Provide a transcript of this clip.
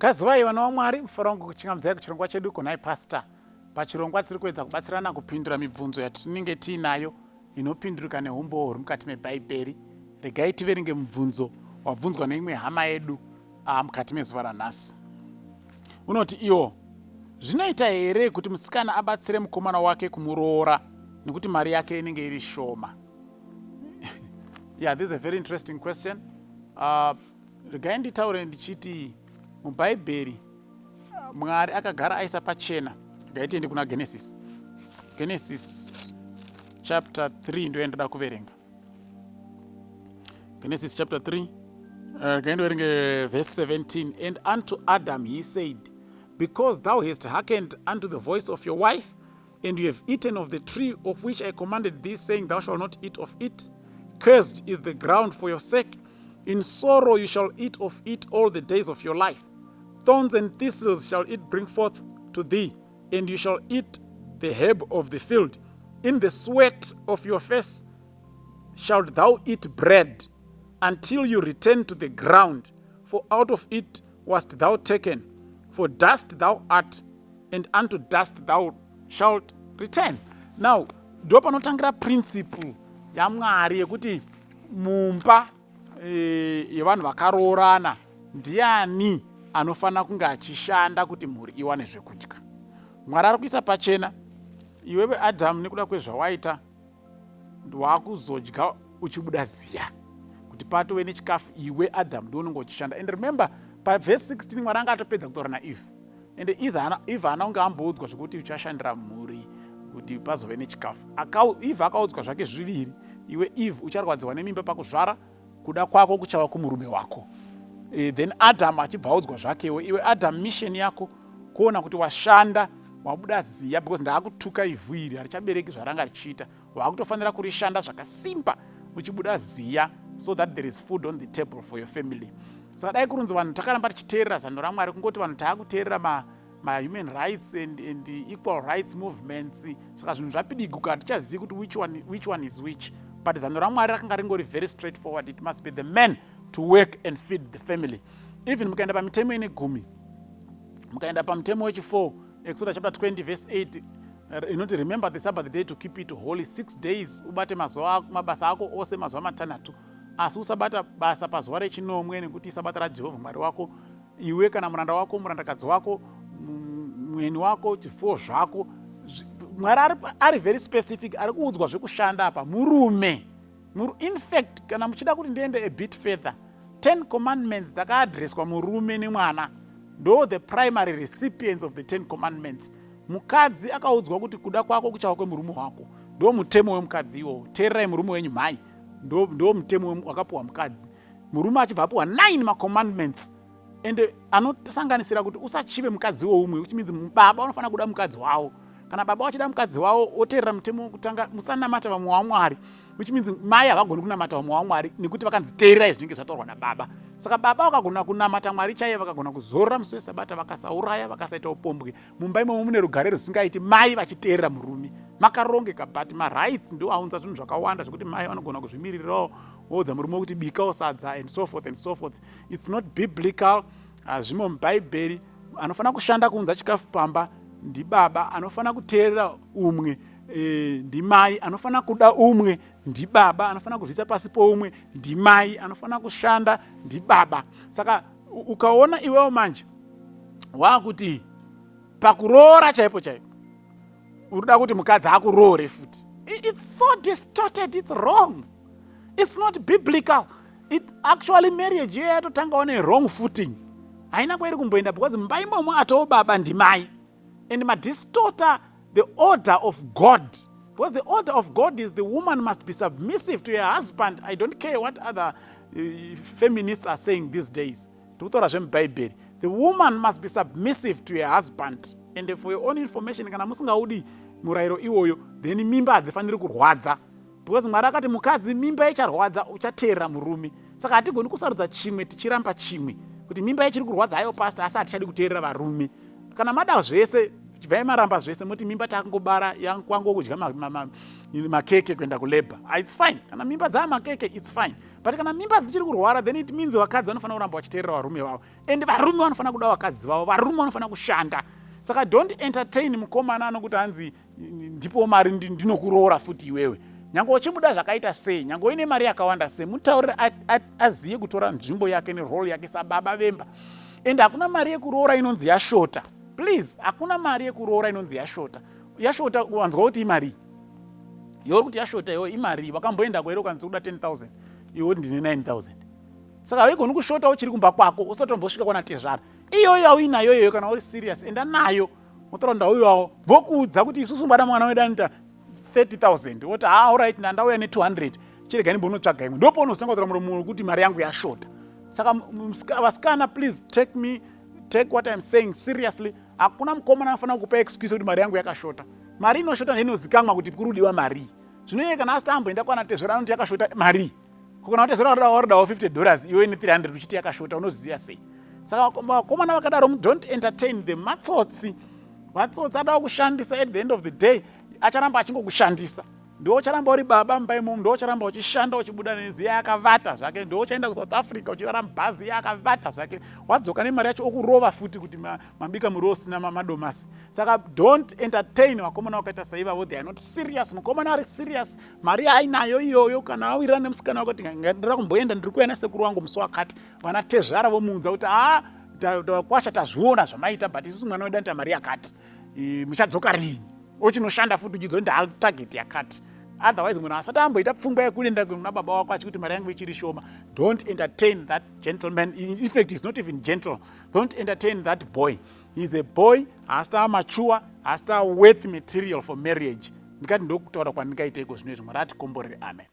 Kazivai vana vaMwari, mufaro wangu kuchingamidzai kuchirongwa chedu Konai Pastor. Pachirongwa tiri kuedza kubatsirana kupindura mibvunzo yatinenge tiinayo inopindurika neumbowo huri mukati meBhaibheri. Regai tiverenge mubvunzo wabvunzwa neimwe hama yedu mukati mezuva ranhasi. Unoti iwo, zvinoita here kuti musikana abatsire mukomana wake kumuroora nekuti mari yake inenge iri shoma? Yeah, this is a very interesting question. Regai nditaure ndichiti muBhaibheri Mwari akagara aisa pachena. Regai tiende kuna Genesis. Genesis chapter 3 ndoya ndoda kuverenga. Genesis chapter 3, regai ndiverenge verse 17. And unto Adam he said, "Because thou hast hearkened unto the voice of your wife, and you have eaten of the tree of which I commanded thee, saying, Thou shalt not eat of it, cursed is the ground for your sake. In sorrow you shall eat of it all the days of your life. Thorns and thistles shall it bring forth to thee, and you shall eat the herb of the field. In the sweat of your face shalt thou eat bread until you return to the ground, for out of it wast thou taken. For dust thou art, and unto dust thou shalt return." Now, ndo panotangira principle yaMwari yekuti mumba yevanhu vakaroorana ndiani anofanira kunge achishanda kuti mhuri iwane zvekudya. Mwari ari kuisa pachena, iwewe Adamu, nekuda kwezvawaita wakuzodya uchibuda ziya. Kuti patove nechikafu, iwe Adamu ndiwe unenge uchishanda. And remember, pavhesi 16 Mwari anga atopedza kutaura naEve, and Eve haana kunge amboudzwa zvekuti uchashandira mhuri kuti pazove nechikafu. Eve akaudzwa zvake zviviri: iwe Eve ucharwadziwa nemimba pakuzvara, kuda kwako kuchava kumurume wako. Then Adam achibva audzwa zvakewo, iwe Adam, mission yako kuona kuti washanda, wabuda ziya, because ndaakutuka ivhu iri, harichabereki zvaranga richiita. Waakutofanira kurishanda zvakasimba uchibuda ziya so that there is food on the table for your family. Saka dai kurunzi vanhu takaramba tichiteerera zano raMwari, kungoti vanhu taakuteerera mahuman rights and equal rights movements, saka zvinhu zvapidiguka, hatichazivi kuti which one is which. But zano raMwari rakanga ringori very straight forward: it must be the man to work and feed the family. Even mukaenda pamitemo ine 10, mukaenda pamutemo wechi4, Exodus chapter 20 verse 8, inoti, "Remember the Sabbath day to keep it holy. 6 days ubate mazuva mabasa ako ose mazuva 6, asi usabata basa pazuva rechinomwe, nekuti isabata raJehovha Mwari wako. Iwe kana muranda wako, murandakadzi wako, mweni wako, chipfuwo zvako." Mwari ari very specific, ari kuudzwa zvekushanda apa murume. In fact, kana muchida kuti ndiende a bit further, 10 Commandments dzakaadreswa murume nemwana, ndo the primary recipients of the 10 Commandments. Mukadzi akaudzwa kuti kuda kwako kuchava kwemurume wako. Ndo mutemo wemukadzi iwowo: teererai murume wenyu mhai. Ndo mutemo wakapiwa mukadzi. Murume achibva apiwa 9 macommandments, and anosanganisira kuti usachive mukadzi woumwe, which means baba unofanira kuda mukadzi wavo. Kana baba vachida mukadzi wavo, oteerera mutemo wekutanga, musanamata vamwe wamwari, which means mai havagoni kunamata vamwe wamwari, nekuti vakanzi teererai zvinenge zvataurwa nababa. Saka baba vakagona kunamata Mwari chaiye, vakagona kuzorora musi wesabata, vakasauraya, vakasaita upombwe, mumba imomo mune rugare rusingaiti, mai vachiteerera murume, makarongeka. But marights ndo aunza zvinhu zvakawanda zvekuti mai vanogona kuzvimiririrawo, woudza murume wekuti bikawo sadza and so forth and so forth. It's not biblical, hazvimo muBhaibheri. Anofanira kushanda kuunza chikafu pamba ndibaba, anofanira kuteerera umwe ndimai, anofanira kuda umwe ndibaba, anofanira kuzviisa pasi poumwe ndimai, anofanira kushanda ndibaba. Saka ukaona iwewo manje waakuti pakuroora chaipo chaipo urikuda kuti mukadzi akuroore futi, it's so distorted, it's wrong, it's not biblical. It actually, marriage iyo yatotangawo newrong footing, haina kwairi kumboenda, because mumba imomo atoo baba ndimai, and madistorta the order of God, because the order of God is the woman must be submissive to her husband. I don't care what other feminists are saying these days, tiri kutaura zvemubhaibheri. The woman must be submissive to her husband. And for your own information, kana musingaudi murayiro iwoyo, then mimba hadzifaniri kurwadza, because Mwari akati mukadzi mimba icharwadza, uchateerera murume. Saka hatigoni kusarudza chimwe tichiramba chimwe, kuti mimba ichiri kurwadza hayo, pastor, asi hatichadi kuteerera varume. Kana mada zvese, chibvai maramba zvese, muti mimba takangobara kwangokudya makeke kuenda kulabour. It's fine. Kana mimba dzaa makeke, it's fine. But kana mimba dzichiri kurwara, then it means vakadzi vanofanira kuramba vachiteerera varume vavo, and varume vanofanira kuda vakadzi vavo, varume vanofanira kushanda. Saka don't entertain mukomana anokuti hanzi ndipo mari, ndinokuroora futi iwewe. Nyange uchimuda zvakaita sei, nyange uine mari yakawanda sei, mutaurire aziye kutora nzvimbo yake nerole yake sababa vemba. And hakuna mari yekuroora inonzi yashota. Please, hakuna mari yekuroora inonzi yashota. Yashota, wanzwa kuti imari iwe kuti yashota iwe imari? Wakamboenda kwairi ukanzi kuda 10,000, iwe ndine 9000, saka haigoni kushota uchiri kumba kwako usatombosvika kwana tezvara. Iyoyo auinayo iyoyo, kana uri serious, enda nayo, motaura ndauyawo, vokuudza kuti isusu mbada mwana wedu anoita 30,000, woti ha, alright, ndandauya ne200, chirega ndimbonotsvaga imwe. Ndopaunozotanga kutaura muromo wekuti mari yangu yashota. Saka vasikana, please take what I'm saying seriously. Hakuna mukomana anofanira kupa excuse kuti mari yangu yakashota. Mari inoshota neinozikamwa kuti kurudiwa mari. Zvino iye kana asiti amboenda kwana tezvera, anoti yakashota mari. Kana watezvera warudawo $50, iwe ne300 uchiti yakashota, unoziva sei? Saka vakomana vakadaro, don't entertain them. Matsotsi, matsotsi adawo kushandisa. At the end of the day acharamba achingokushandisa. Ndo ucharamba uri baba mumba imomo, ndo ucharamba uchishanda uchibuda neziya yakavata zvake, ndo uchaenda kuSouth Africa uchirara mubhazi yakavata zvake, wadzoka nemari yacho okurova futi kuti mabika muriwo usina madomasi. Saka don't entertain vakomana vakaita saivavo. They are not serious. Mukomana ari serious, mari yaainayo iyoyo, kana awirira nemusikana wako kuti ndira kumboenda, ndiri kuuya nasekuru wangu musi wakati, vana tezvara vomuudza kuti a kwasha, tazviona zvamaita, but isusu mwana wedu anoita mari yakati, muchadzoka rini? Ochinoshanda futi uchidzo ndatarget yakati. Otherwise munhu asati amboita pfungwa yekuenda kuna baba wako achikuti mari yangu ichiri shoma, don't entertain that gentleman. In fact, is not even gentle. Don't entertain that boy. He is a boy, haasati amature, haasati worth material for marriage. Ndikati ndokutaura kwandingaita iko zvino izvi. Mwari atikomborere. Amen.